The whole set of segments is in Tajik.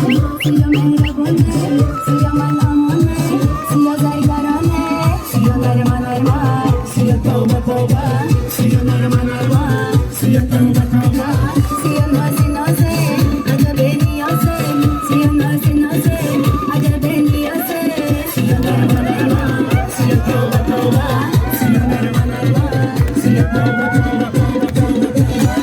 Сиё меҳрабоне, сиё ман амоне, сиё заргароне, сиё нарма нарма, сиё тавба тавба, сиё нарма нарма, сиё тавба тавба, сиё нози нозе, аҷабе ниёзе, сиё нози нозе, аҷабе ниёзе, сиё нарма нарма, сиё тавба тавба, сиё нарма нарма, сиё тавба тавба тавба тавба тавба.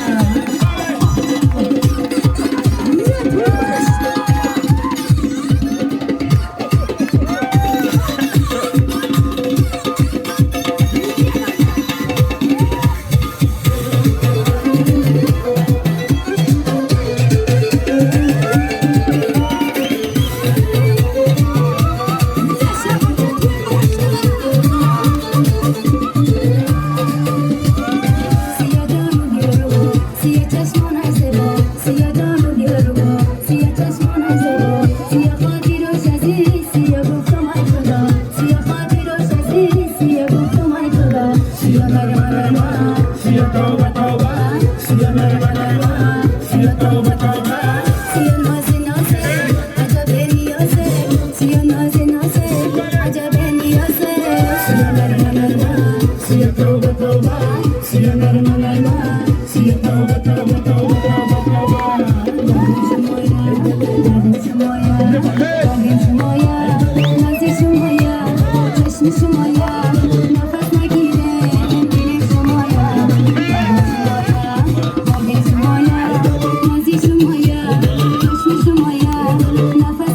Сиё ҷону дилрабо, сиё чашмони зебо, сиё ҷону дилрабо, сиё чашмони зебо, сиё хотирош азиз, сиё гуфтам ай худо, сиё хотирош азиз, сиё гуфтам ай худо, сиё нарма нарма, сиё тавба тавба, сиё нарма нарма, сиё тавба тавба, сиё нози нозе, аҷабе ниёзе, сиё нози нозе, аҷабе ниёзе, сиё нарма нарма, сиё тавба тавба, сиё нарма нарма, сиё тавба тавба тавба тавба тавба. Боғи шумоя, боғи шумоя, боғи шумоя, нози шумоя, чашми шумоя, нафас нагире, дили шумоя, боғи шумоя, боғи шумоя, нози шумоя, чашми шумоя, нафас.